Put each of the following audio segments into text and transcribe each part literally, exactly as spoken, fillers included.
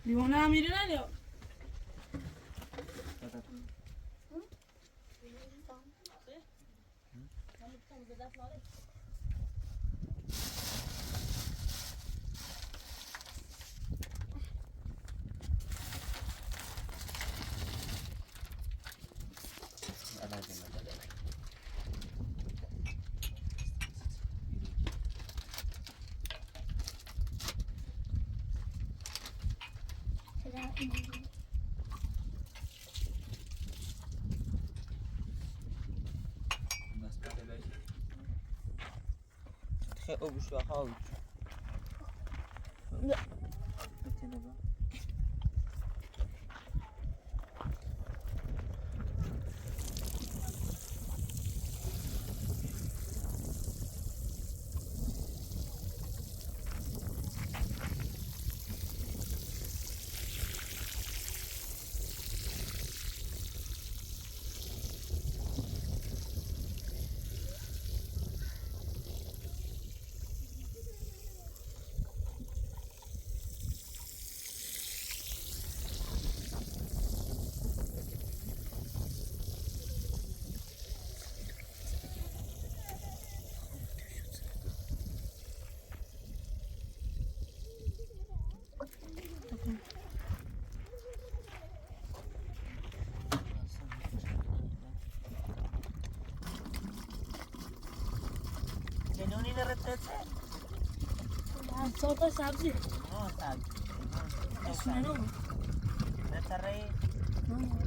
Di wana miri na leo. Très haut, je suis à haut. Sota sabzi. No sabzi. Asina no. That's a ray. No.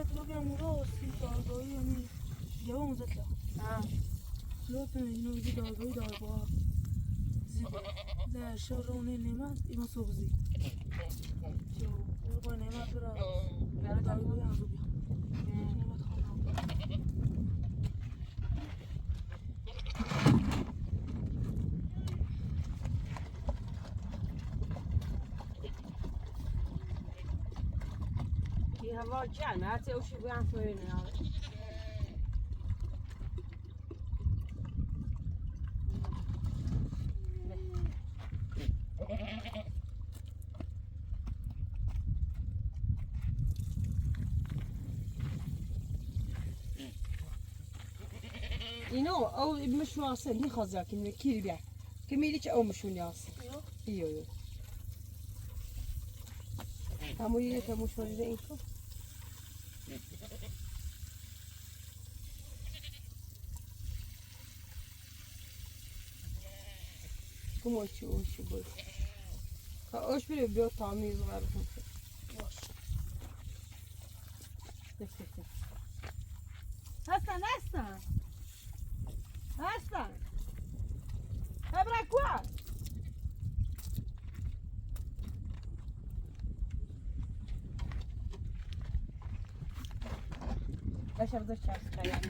Io, tu lo via muro, si, da, da, io, ni, io, un zet la. Ah. Lo tu ni, no, zi, da, da, da, da. Zi, da, sho, ro, ni, ni, ma, i, ma, so, zi. Io, ro, ni, ma, tu, ra. Da, da, da, da, da. Ki hava o Jan, a te usi vua foi na. Ino, au e mashua se ni khaza ki me kiri bia. Ke me licha au mashua ni asa. Io, io. Tamu io, tamu shua ni iko. Como oxi, oxi, boi. Ka oxi, boi, boi, tami, boi. Asta, asta. Asta. Abra qua. Deixa eu deixar isso pra ela.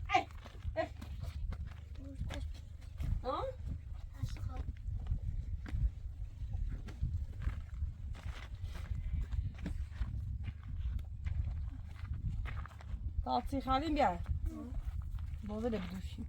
Ai! Ai! Hã? Tatsi xali bia. Doze de budushi.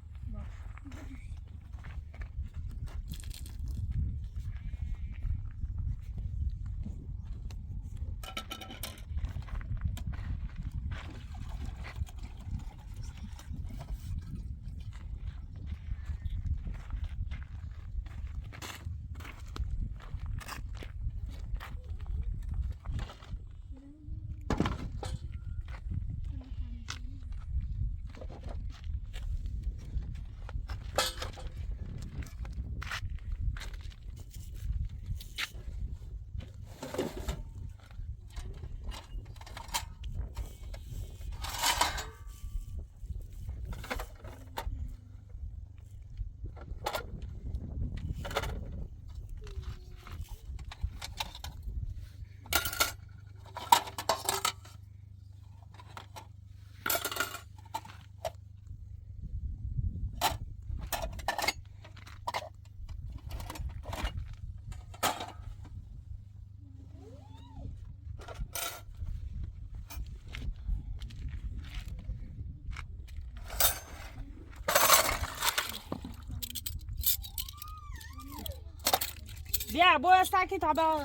Bia, boa esta aqui, tá bom.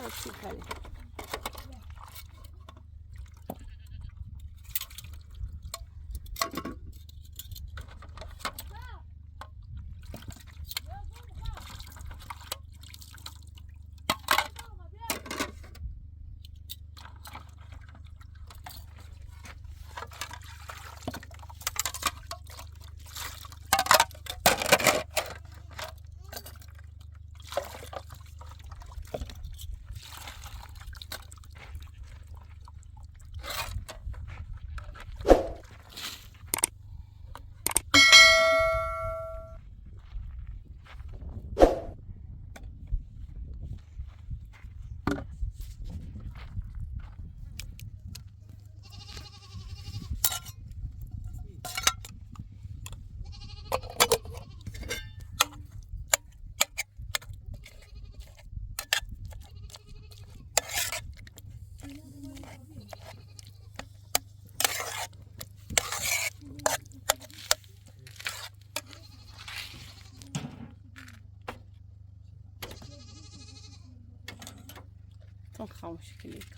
Então, calma, Chiquilica.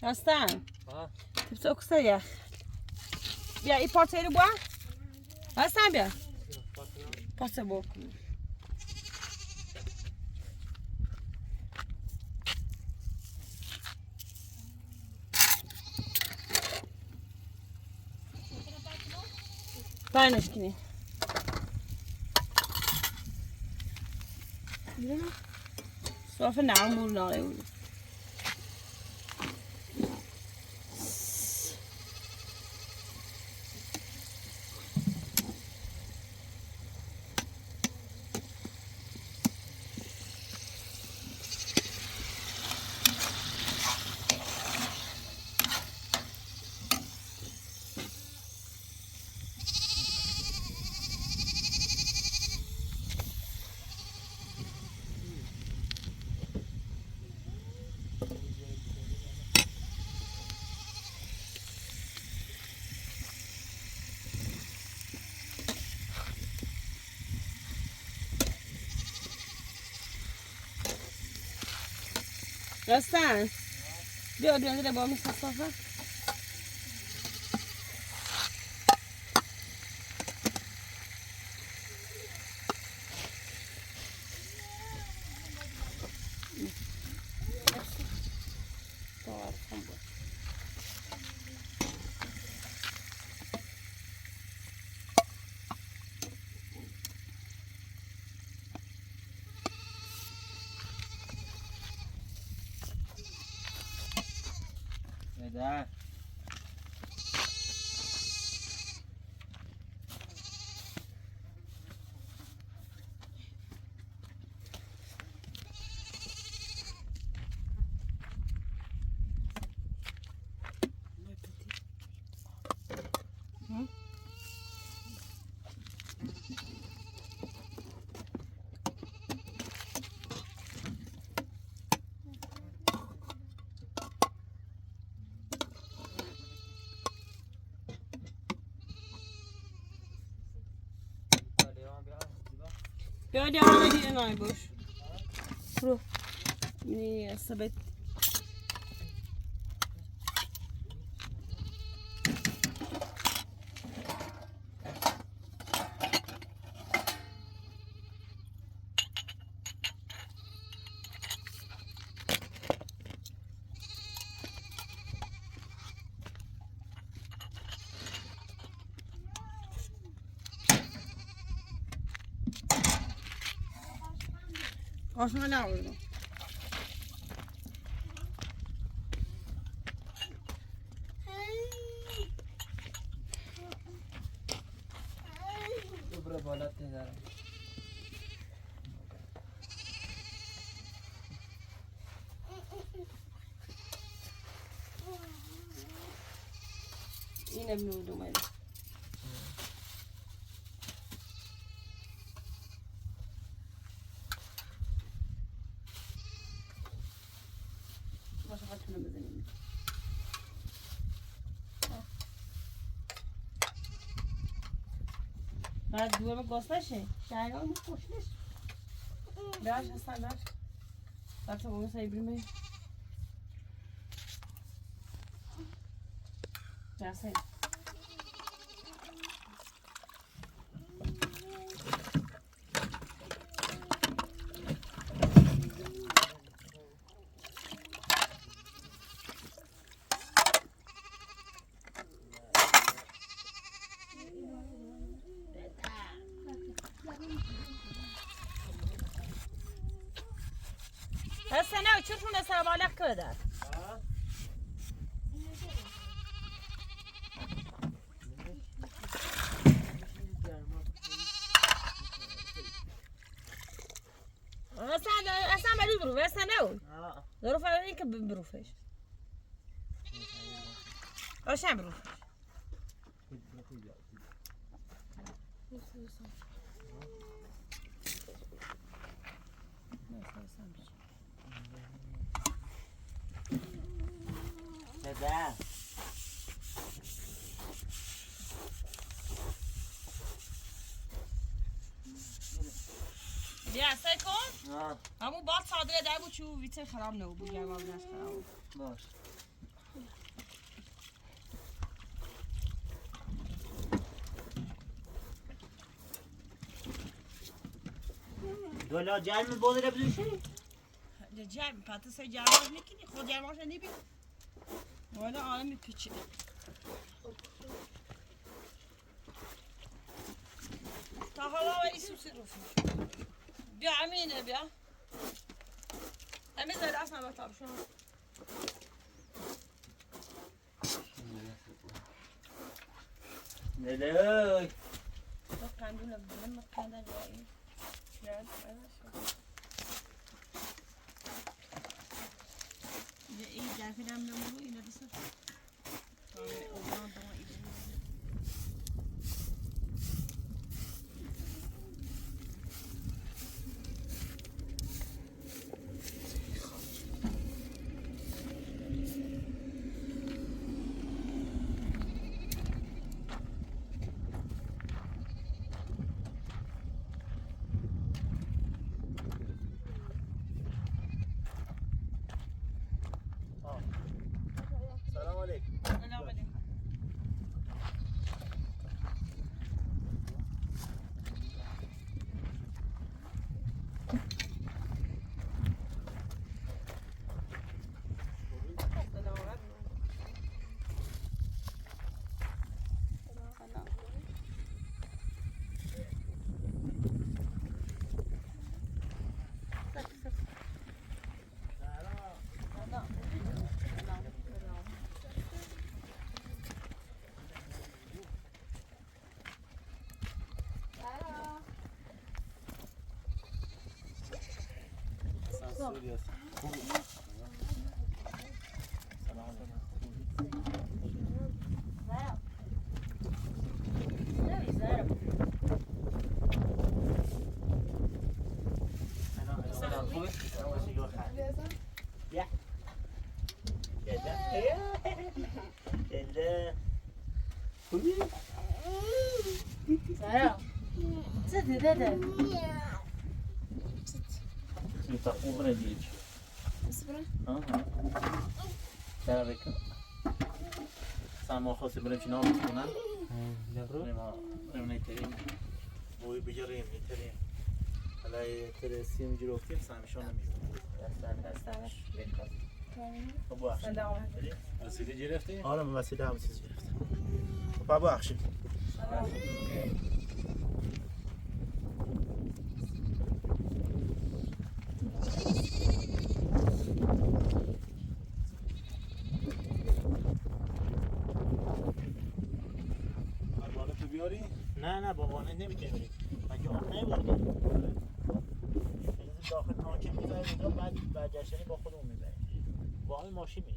Asta. Tipo, só que sei. Bia, e pode ser boa? Asta, Bia. Pode ser boa. Vai, Nesquini. Só afinal, não, eu. Rasta. Dua, dua, dua, dua, dua, dua. Yo dia mana dia na bos. Bro. Ni sabet. Osmana, ina miudu mai. Masa katu na mezanini. Ba dua me gosta xe. Dua me gosta xe. Baixa, sa baixa. Sa sa vamos sair primeiro. Já sei. Essa não, deixa eu começar a olhar a câmera. Essa, essa não é livro, essa não. Não foi nem que livro fez. Oxa, livro fez. Dede. Ya, sai ko? Ah. Amu bot sa dede, amu chu vitse kharam no, bu ya ma nas kharam. Bot. Dola jami bol de blushi. De jami, pata sa jami, ni kini ko jami, ni bi. Wala ala mi pichi. Tahala wa isu siru. Bia amine bia. Amine da asna ba tarshon. Hello. Makan dulu, makan dulu. Ya, ya, ya. Ya, ini jangan kena minum dulu, ini ada satu. Kami orang tengah ibu. Salam alaikum. Salam alaikum. Sara. Siti, dede. Sita kubra dici. Sibra? Aha. Sara veka. Samo ko sibra final final. Hmm, debro. Nema, nema na iterim. Oi bijarim iterim. Alai tere sim jiro kim sam shona mi. Asta, asta. Salam. Ora ma sida ma sida. Papa action. Na na bobo ne ne mi kemri. Ma jo ne bo. Doka no kemri ba ba ba ja shani bo ko mi ba. Bo mi mo shimi.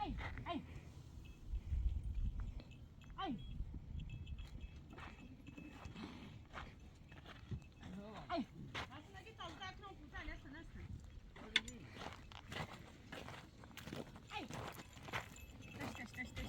Ai, ai. Ai. Ai. Ai. Tashi, tashi, tashi,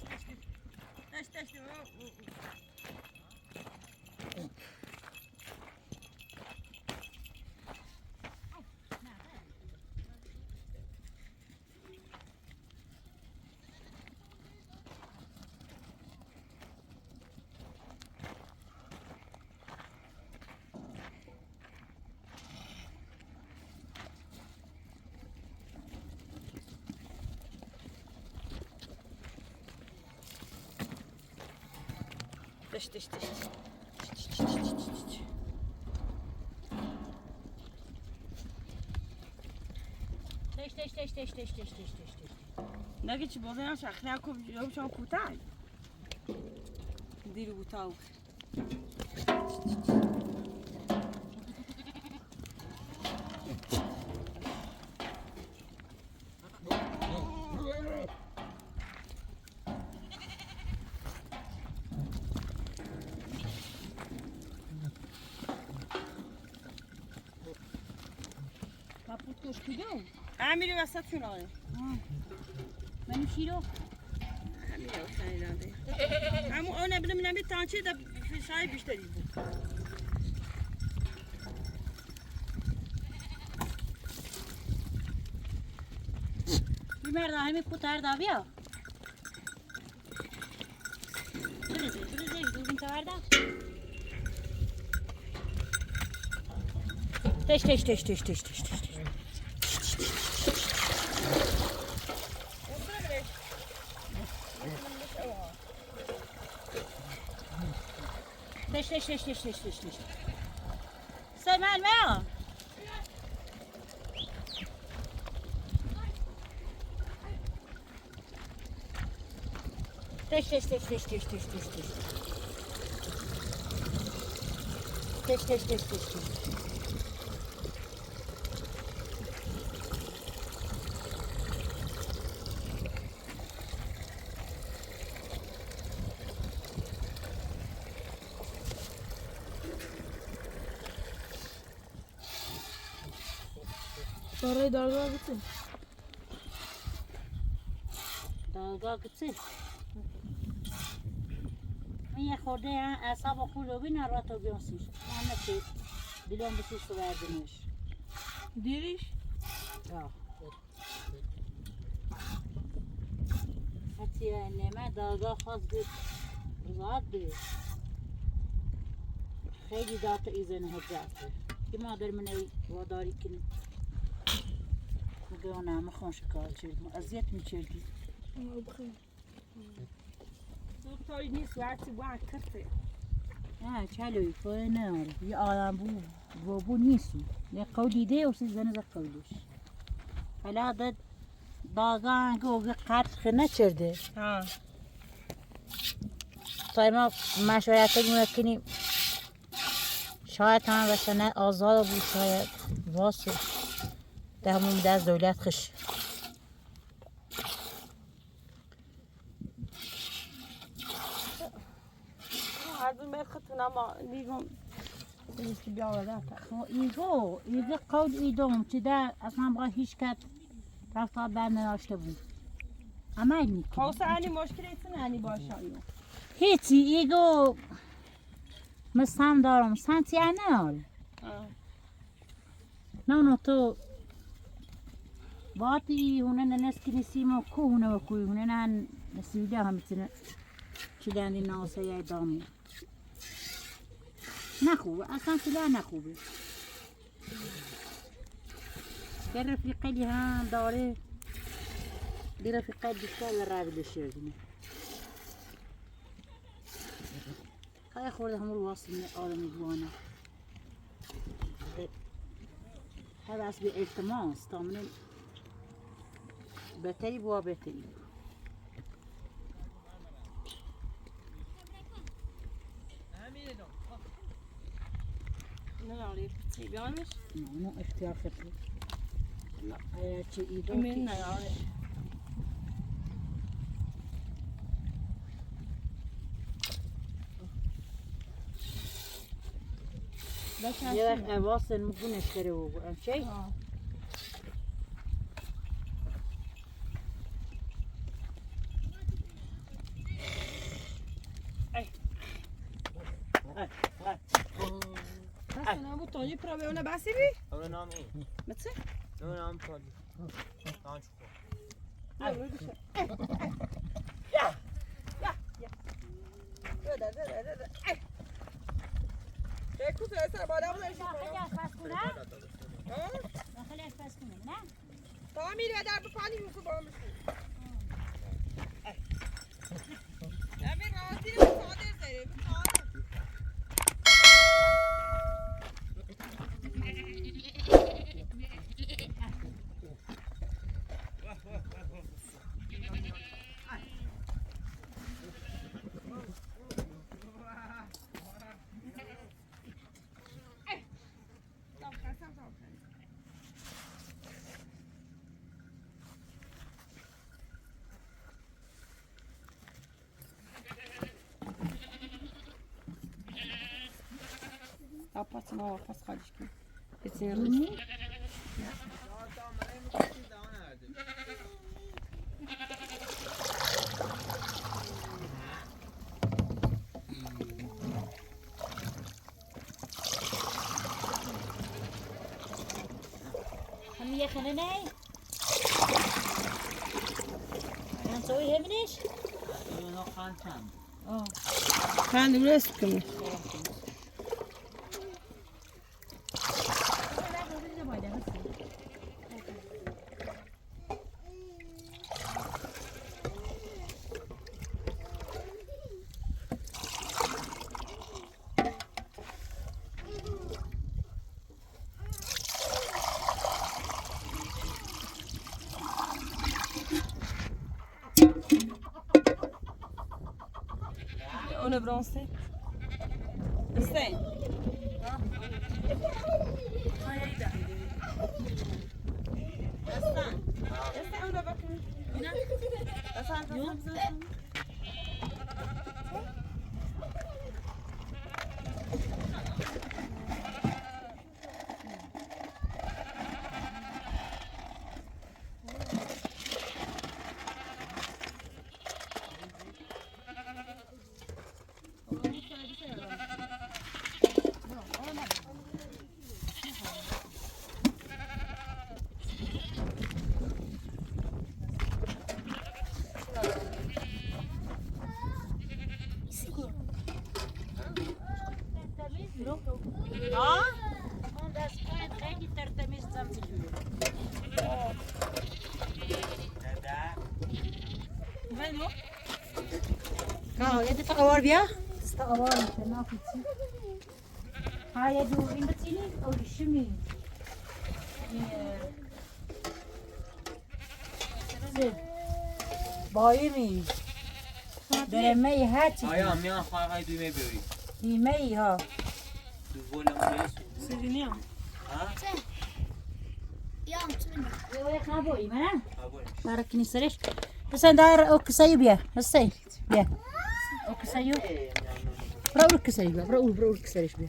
Teš, teš, teš, teš. Nagi ci bove, a sa hrako, eu sa putai. Diri butau. Kaputo škidau? A, mi li vasa tu na ore. Mani širo? A, mi li vasa tu na ore. Amu, ona bina mina mi tanči da fisai bišteri. Primer da, mi putar da via. Teš, teš, teš, teš, teš, teš, teš. Teš, teš, teš, teš, teš, teš, teš. Sai mal, mea. Teš, teš, teš, teš, teš, teš, teš, teš. Teš, teš, teš, teš, teš. Para dalga kece. Dalga kece. Ia xode a, a saba kulo vina rato bionsis. Mana ke bilon bisi so verdiniš. Diriš? Ja. Ati nema dalga xas bit. Zade. Xedi data izena hajate. Ki madar mene wadari kini. Gona ma xonša ka čerdi. Azijat mi čerdi. Doktor, nisu ati bua karte. A, čalo i ko e na ora. I ala bu, bu, bu nisu. Ne kaudi de o si zana za kaudi. Kala da, da ga go ga kat kena čerde. A. Sai ma, ma šoja te guna kini. Šoja tana da se ne azala bu šoja vosu. Te hamu mi da zauljat keš. Azu me khatuna ma, digo. Digo, digo, digo, digo, kaud idom, ti da, asam ga hishkat, rafta bana ashtabu. Amai ni. Kausa ani mushkila itsina ani basha yo. Hiti, igo, masam darom, santi anal. Ah. Não, não, tô. Bati huna na nes kini sima ku huna wa ku huna na na siuda ha mitsina. Chilani na osa ya dami. Na ku, asan sila na ku be. Kere fi qali ha dore. Dira fi qali kala rabi le shirni. Kaya xorda hamur wasni ola ni buana. Hada asbi eltamas tamne. Beteri bua beteri. Não, não, ele é pequeno, mas... Não, não, este é o que é. Não, é que e dou. Também não, olha. Ia e vosa ni mukuna sere ugu, achei? Ai. Ai, ai. Basta, na butoni prave una basivi? Ora nome. Metse? No, no, pode. Não, desculpa. Ai. Ya, ya, ya. Dada, dada, dada. Ai. Escuta, essa balada não é... Hã? Tami, dada, bu pani musu bamusu. Ai. Ya, mi roti, roti, roti. Passa, não, passa, calma, que esse é o. Hami ya kana nai. Kan so i heminis? Oh. Kan rescue. On a branché. Sei. Ka, e te fakawalu via? Fakawalu, te na kuti. Ai, e du, inda tini, au di shimi. Boimi. Dere mei hati. Ai, a mea fa ai du mei beri. Di mei ha. Du vola mei su. Sirinia. Ha? Io, e ka boi, mana? Ka boi. Mara kini seres. Pesa ndara o kisai bia. Masai. Bia. O kisai. Bra ur kisai bia. Bra ur, bra ur kisai bia.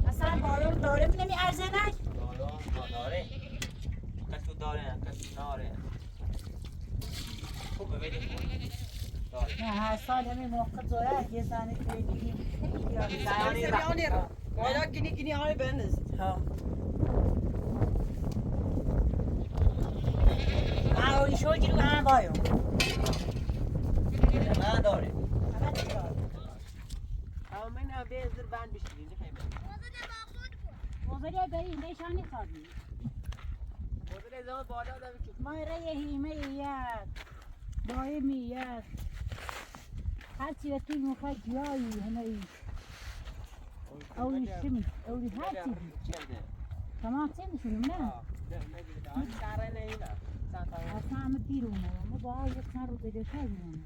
Asa, balon dore, mina mi arzenai. Balon, no dore. Kasu dore, kasu dore. Come vedi? Dore. Ah, sa de mi mokka zoya, ke sa ne ke ni. Sa ne ra. Wala kini kini ale benes. Ha. Ah, o isho jiru ha bayo. Ma dore. Au mena vez der van bishini de kai mena. Ozade beri de shani sabi. Ozade zama bada da bichu. Mai rai hi mai ya. Boy mi ya. Hati ya tingu kai jai hanai. Au ni shimi, au ni hati. Kama tini shimi na. Asa ma tiru mo, mo ba ya saru de de kai mo.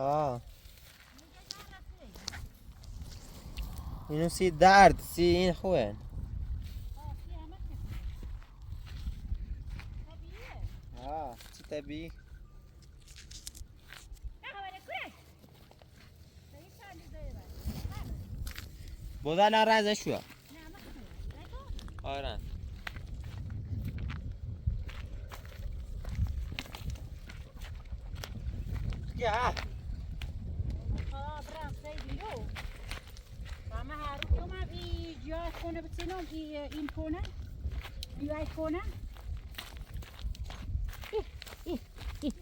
Ah. E não se dar, se enroer. Ah, se tabi. Boda na raza shua. Ora. Ya. Mama haru koma i jua kona betsino i, eh, in kona. I ai kona. Ih, ih, ih.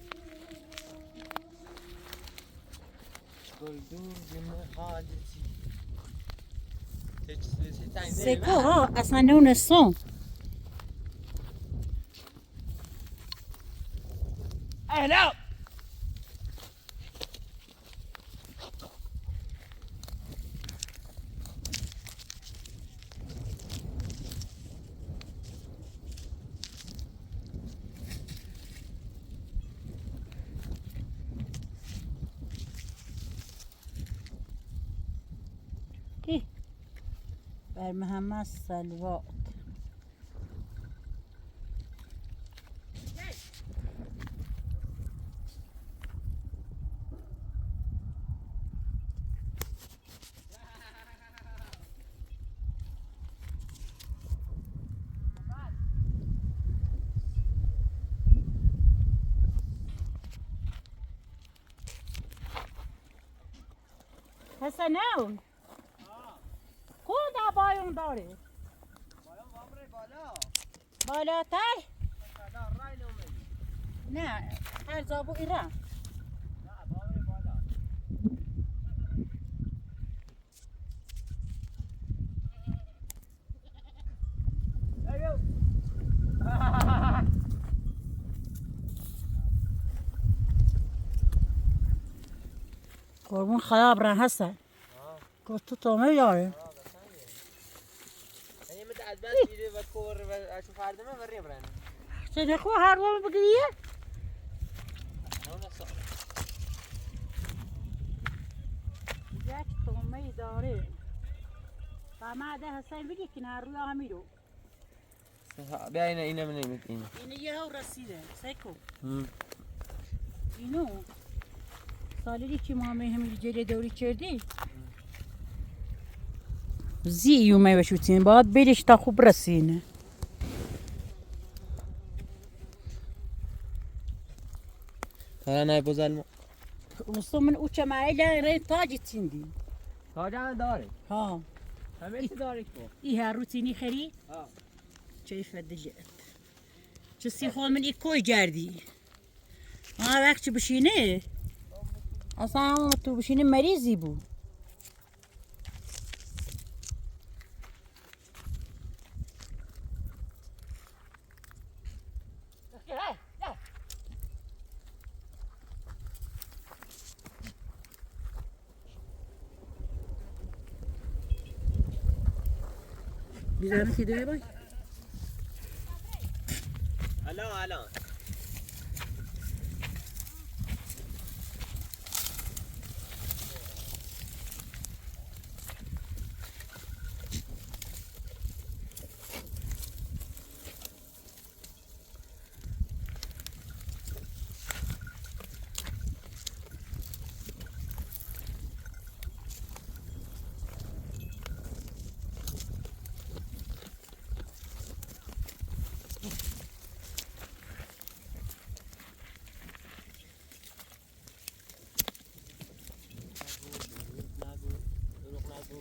C'est quoi, hein? Ah, ça, nous, le son. Hey, no! Ai, maha masa luok. Hasan, au. Koda bayon dore. Bayon vamre bala. Bala tai. Bala rai lo me. Na, har zabu ira. Na, vamre bala. Korbun xayabra hasa. Ko tu tome yare. Sede ko harwa ma bagiria. Ya ki tome dare. Tama de hasa bigi kina rua amiro. Sa, bea ina, ina, ina, ina, ina. Ina ia au rasida, seko. Hmm. Ino. Sa lili ki mame hemi jere de ori cerdi. Zi iu mai vashutin ba bere sta ku brasina. Kala na e pozal mo. Uso man ucha mai la re taji tindi. Taji na dore. Ha. Kame ti dore ko. I ha rutini kheri. Ha. Chai fadiliyat. Chasi hol min ikoi jardi. Ma wak chi bushine. Asa tu bushine marizibu. Bisa na sido ya, boy. Alo, alo.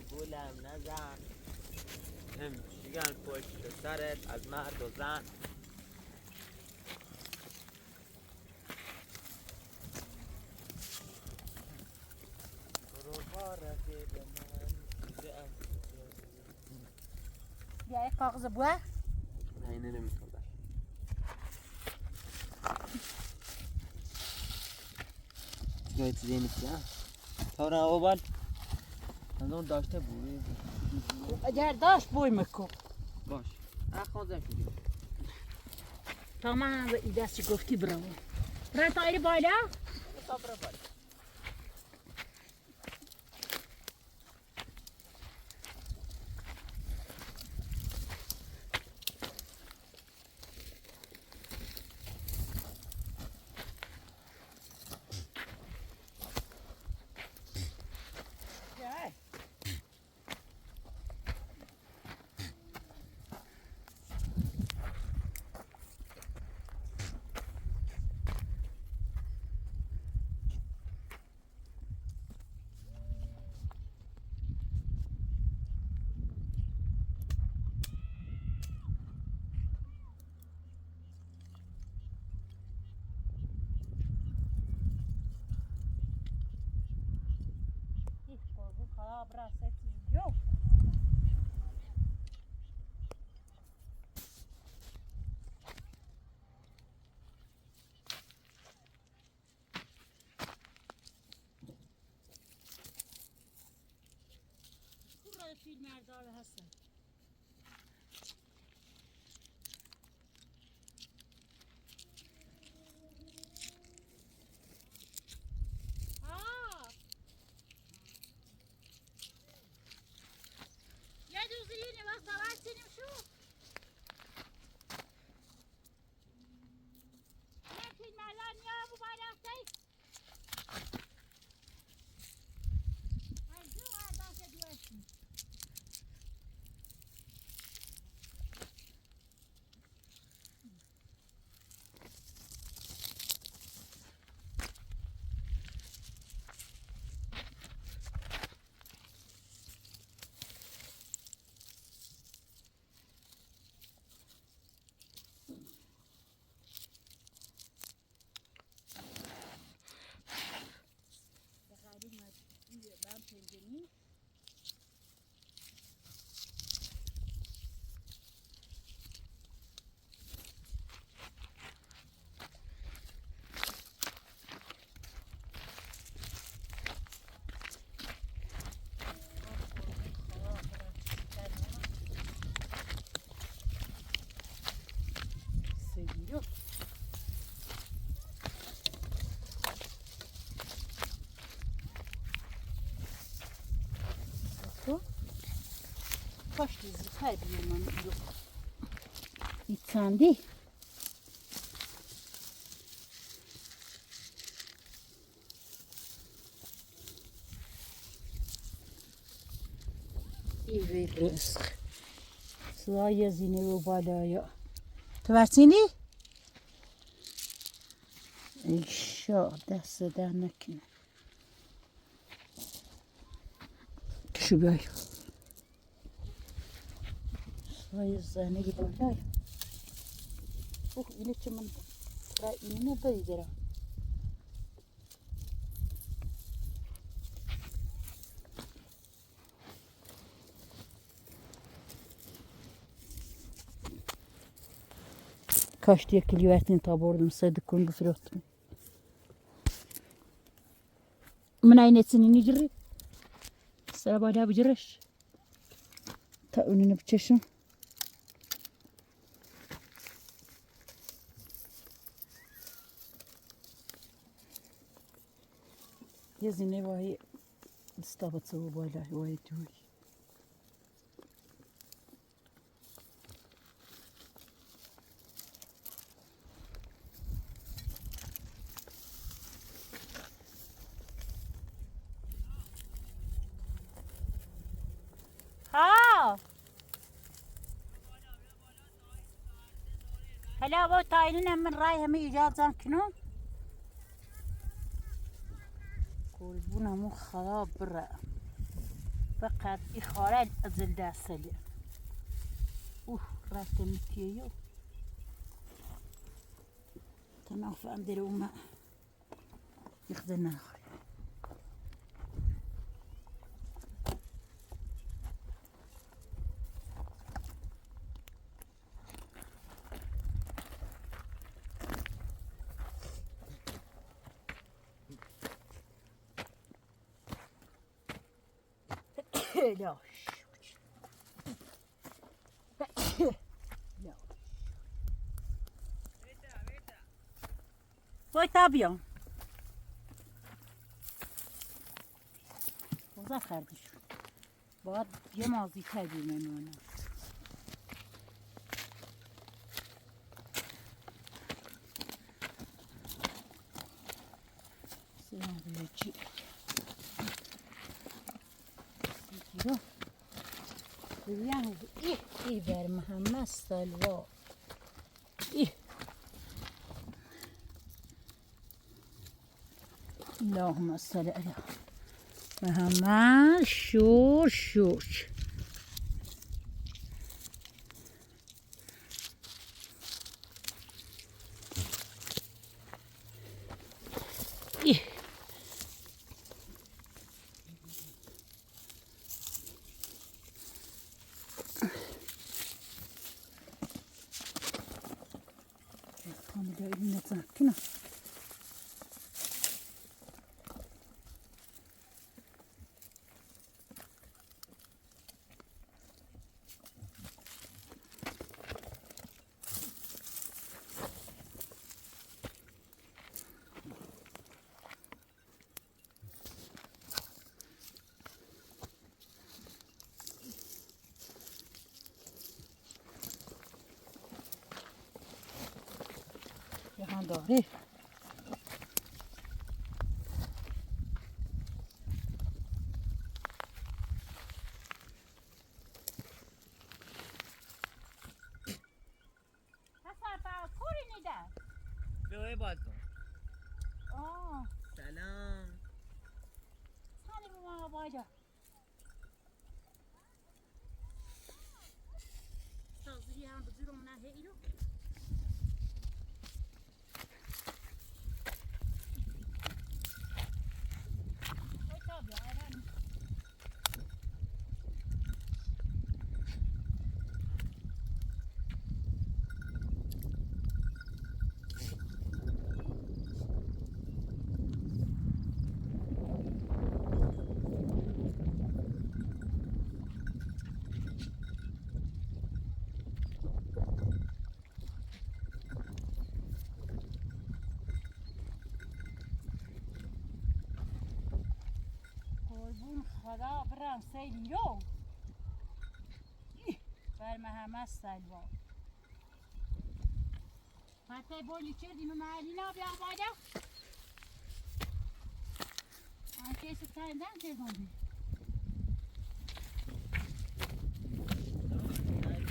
Gulam na zan. Hem, sigan pois, saret, azmar, dozan. Ya, e kaka za bua? Ai, ne, ne, ne. Gayet zeynep ya. Tavra o bal. Anzon dash te bui. Ajar dash bui meko. Bash. Ah, kau dash. Tamam, ida si gofti bravo. Bravo, iri bala? Sabra bala. Kura e filmar dole hasa. Ah! Ya, Joseline, Io. Io. Pasti, sai, io, man, io. Itsandi. Iveres. Sua ia zine o balaya. Tavasini? Isho, dasa danakina. Kishubai. Sua ia zine o balaya. Uh, ini cuman ra ini na bai dera. Kashti ya kiliwati ni tabor dum sa de kundu firot. Mana ine tsini ni jiri. Sara bada bujirash. Ta unina buchesho. Yes, you never hear. Stop it, so why, why do it? How? Hello, about time, I'm right, I'm in John Kino. Kolbuna mu xalabra. Fakat i xoral azal da sali. Uh, rata mitiyo. Tana fandere uma. Ixdana. Oi, tá bem. Vou usar cartas. Bad, ya mazi tabi me nona. Sina veci. Sikiro. Yang i i ver mahamas salvo. I. اللهم صل على محمد. شور، شور. إيه. Yahan dori. Hasa pa kuri ni da. Doi bato. Oh. Salam. Salam mama baja. Sa zuri han bujuro mna he iro. Vada, bra, sai liro. Ih, bar ma ha masa liro. Patay boli cer di mama ali na bia bada. Anke se kai dan ke gondi.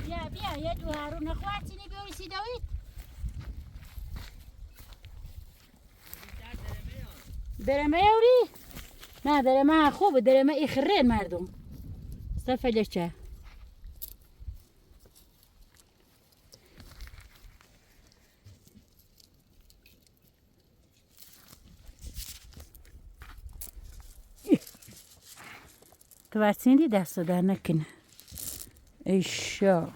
Bia, bia, ya du haru na kwati ni bori si Dawit. Dere mai auri. Na, dere mai a kubu, dere mai i keren mardum. Sta falha cha. Tavatsindi dasa dana kina. Isho.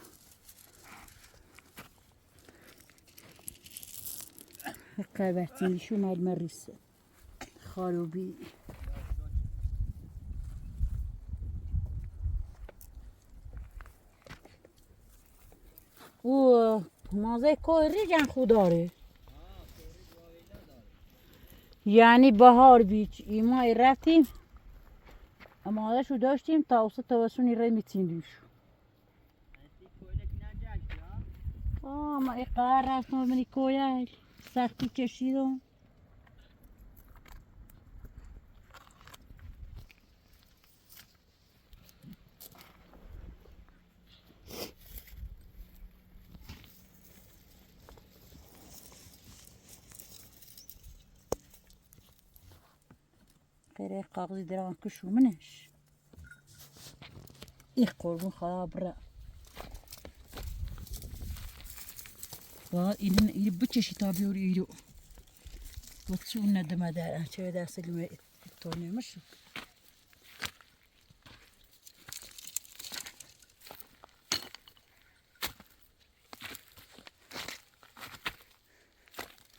Kavatsindi shumal marisa. Kharubi. U, manzai kori jan khudore. Yani bahar bich, ima irati. Ama da shu doshtim, ta usa ta wasuni rai mitsindish. Oh, ma e kara, so many koya. Sakti cheshido. Kere kaxi dira kushu manesh. Iko ru khabra. Wa, ini, ini buche shi tabi ori iro. Watsuna da madara, che da salime tone mashu.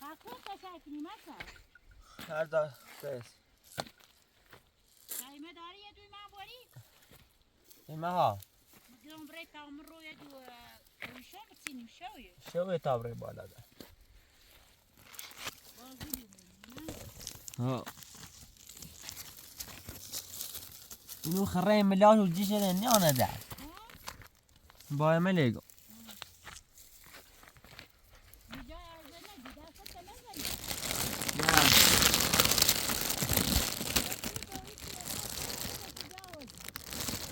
Hakuta sa kini masa. Arda, tes. Sa ima dari ya tu ima bori. Ima ha. Mudon bre ta umro ya tu, eh, show, sini show ya. Show ya ta bre bala da. Ha. Inu kharai melaw jishe ne ona da. Boy, me lego.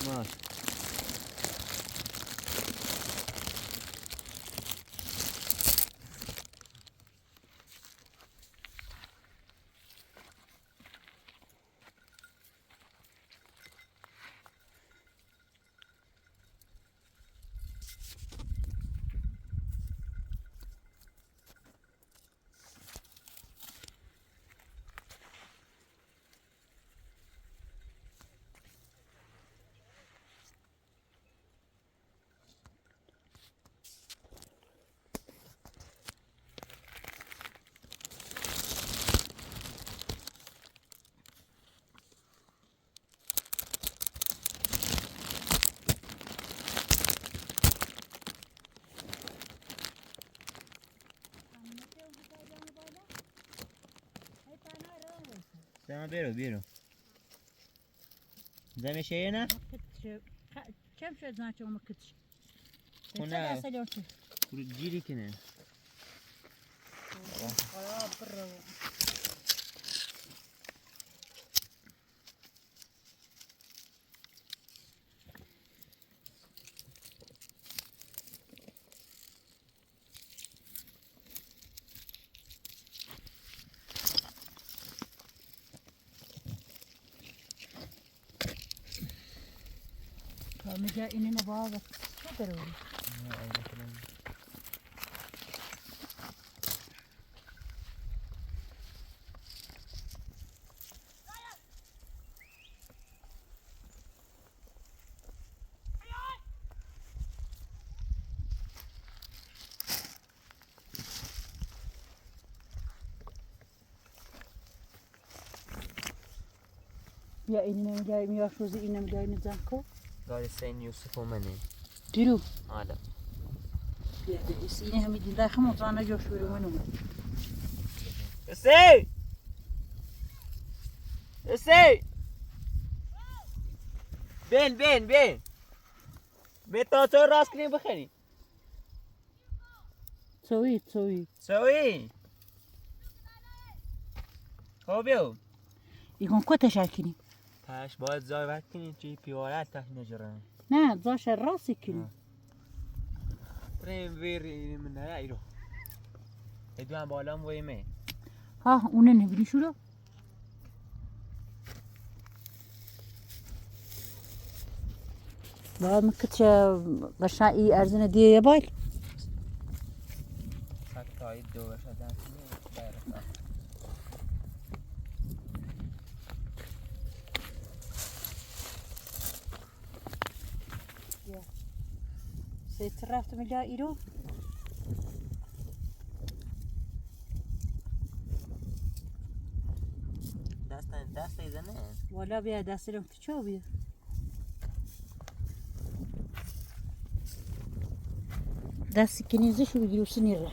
Mas. Sema biro, biro. Zame sheyena? Makitsh. Ka-, chem sho zan cho makitsh. Kuna. Kuru jiri kine. Kala bro. Ka me ja ini na baba. Ka pero. Ya, ini na medai mi asu si ini na medai ni zako. Dari sen Yusuf omani. Tiru. Ada. Ya, dari sini kami dinda kamu sana Yusuf rumah numa. Ese! Ese! Ben, Ben, Ben. Ben, to so ras kini bakani. Soi, soi. Soi. Ko beu. Iko kota sa kini. Tas bol zoi vakini ci piora tas na jora. Na, zoi sa rasi kini. Tren veri mena iro. E dua bola mo ime. Ha, unene vini suro. Ba me katia gasa i arzina dia ya bai. Saka i do gasa dan sini. Ia. Se tara tu mila iro. Dasta, dasta i dane. Wala bia dasta dong tu chobi. Dasi kini zisu bigiru sinira.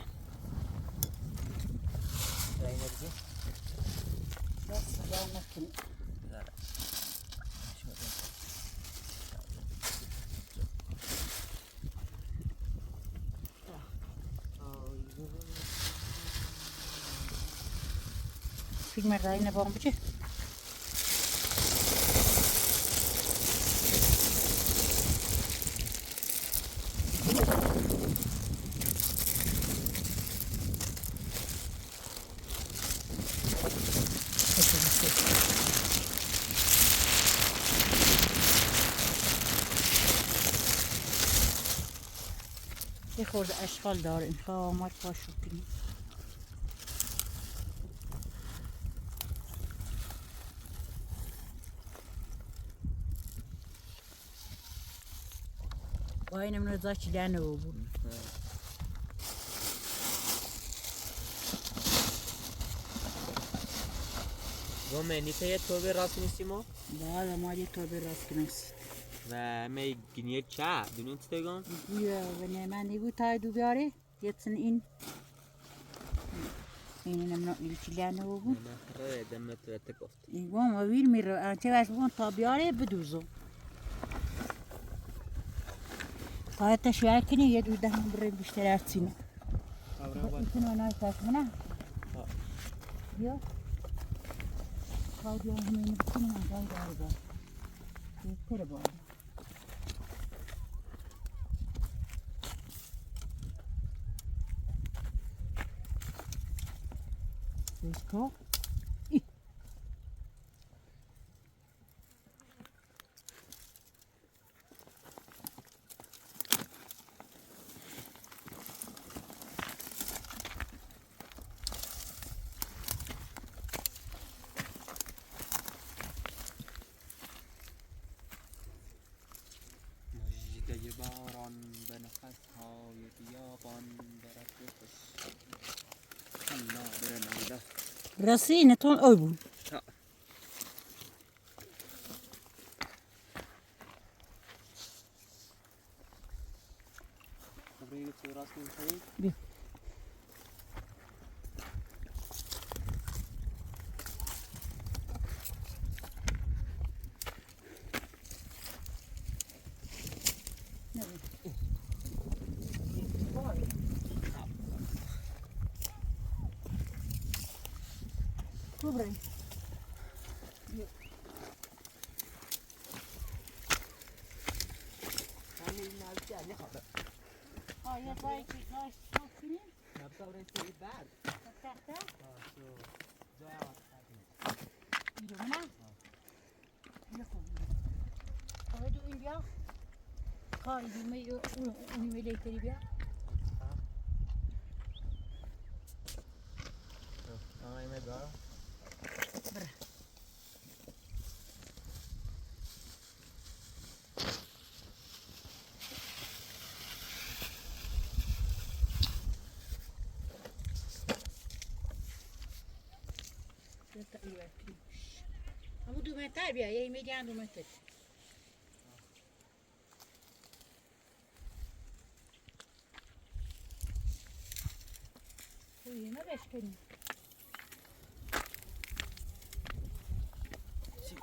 Dasi dana kini. Sing marai na bawang pece. Iko da eskal dar in kau mar pasu kini. Wai na mna zaci lana ovu. Gome ni te e tobe ras ni simo? Da, da mari e tobe ras kina si. Va me gini e cha, dunu te gon? Ia, vene mani gutai du biare. Ia tsini in. Ini namna iri tiliana ogu. Namna re da me tu ete kosti. Igual ma vir mira a chega as bon to biare beduzo. Kaya ta shia kini ia du da hambre bistera tsina. Abra ba. Ito na na ta mana. Io. Kau dia hame ni tsina na da da da. Io kere ba. Let's go. Rasina ton oibu. Kubre. Amu tu mai tabi a, e i mei anu mai tabi. Ui, na vez que ni. Si,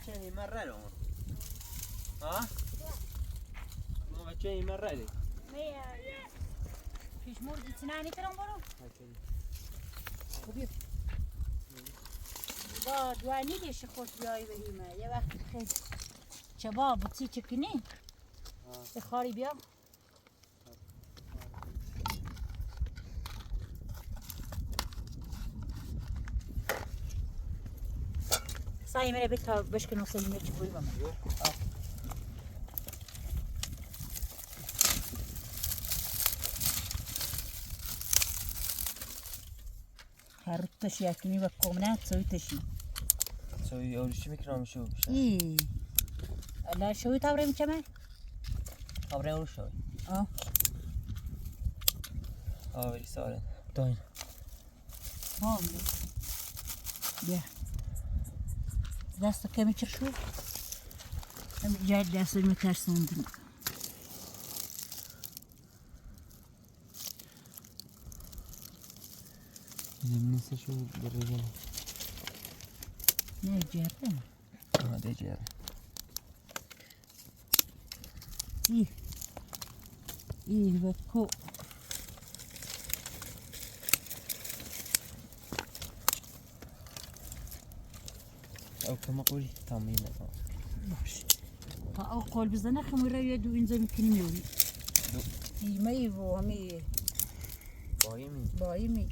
si, ni marrero. A? Mo vace i marare. Fish murgi tinani tira mboro. Ba dua ni de shi khot bia i vehima. Ya ba. Chaba buti chikini. E khari bia. Sa i mene beka beshke no sa i mene chikuri mama. Haru tashi aki ni vako mena, so i tashi. So i ori shimi kina mi shu. I. Ala shu i taure mi chama. Taure ori shu. Oh. Oh, very sorry. Doin. Oh. Yeah. That's the chemical shu. Let me just that's the chemical something. Lemnisa shu berejana. Ne jere. Ah, de jere. I. I veko. Au kama uri tamina. Baš. Pa au kol bizana kama ira ya du inza mi kini mi uri. Du. I mai vo ami. Boimi. Boimi.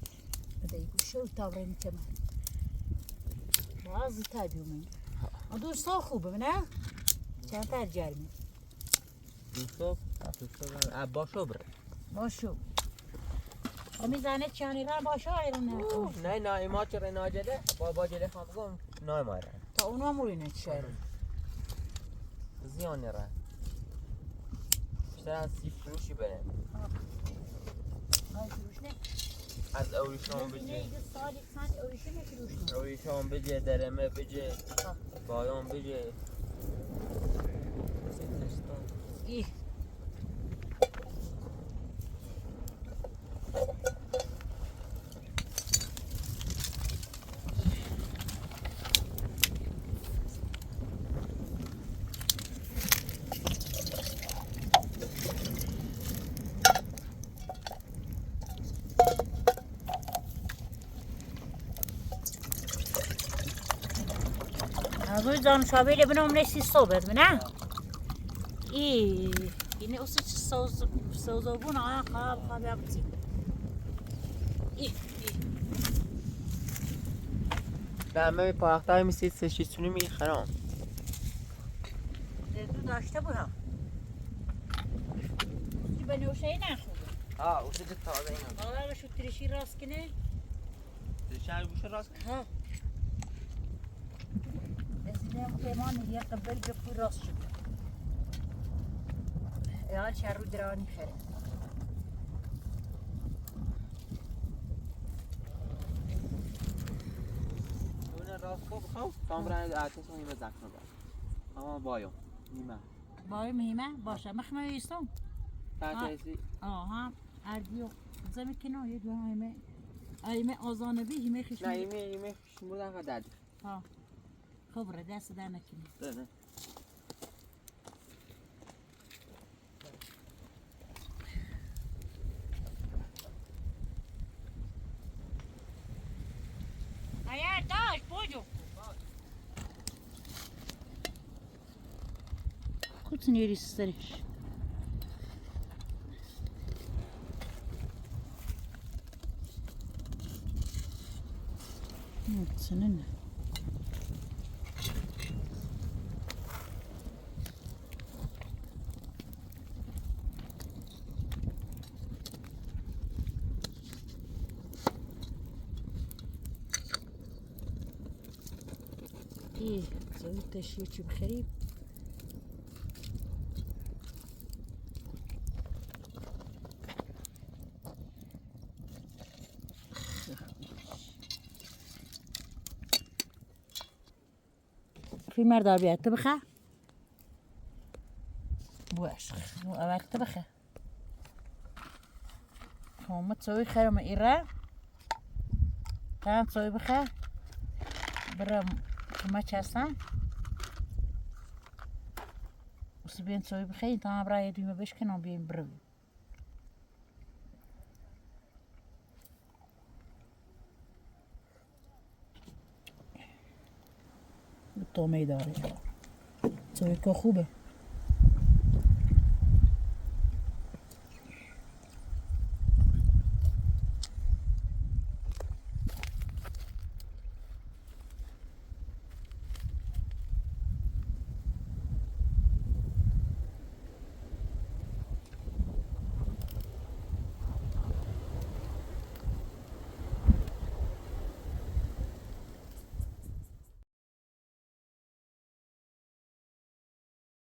Ada iku show tavra ni kama. Bazi tabi umi. Adu so khuba na. Chanta jarmi. Duso, a duso, a bosho bre. Bosho. Omi zane chani ra bosho ai runa. Nai na ima chere na jede, bo bo jede kham go. Nai mara. Ta uno muri na chere. Zion ra. Sa si frushi bene. Ai frushi ne. Az auri shon bije. Rishon bije, dereme bije, bayon bije. Abu zan shabe de bina umne si sobe bina. I ini usi soz soz buna ya khab khab ya bti. I i. Da me pa ta mi sit se shi tsuni mi khano. De tu da shta buna. Ki bani ushe na. Ah, ushe de ta da ina. Bala shu trishi raskine. Trishi ushe raskine. Ha. Ezine mu kemani ya kabel ke puros. E al sharu drani khere. Una rasko khau, tambra ate so ima zakno ba. Ama boyo, ima. Boyo mima, bosha, mahma isto. Ta ta si. Oh, ha. Ardio. Zami kino yedu ha ime. Ai me ozone bi ime khish. Na ime ime khish muda ka dadi. Ha. Khobra dasa dana kini. Aya, das, pollo. Kutu ni iri sere. Sanana. Ih, sa ita shiu ci bxeri. Filmar da bia tbxa. Buas. Abar tbxa. Homa tsovi xera ma ira. Tan tsovi bxa. Bra ma chasa. Sebenci so iba kei ta bra e tu ima bes kena bi brau. Toma i dore. So i ko kube.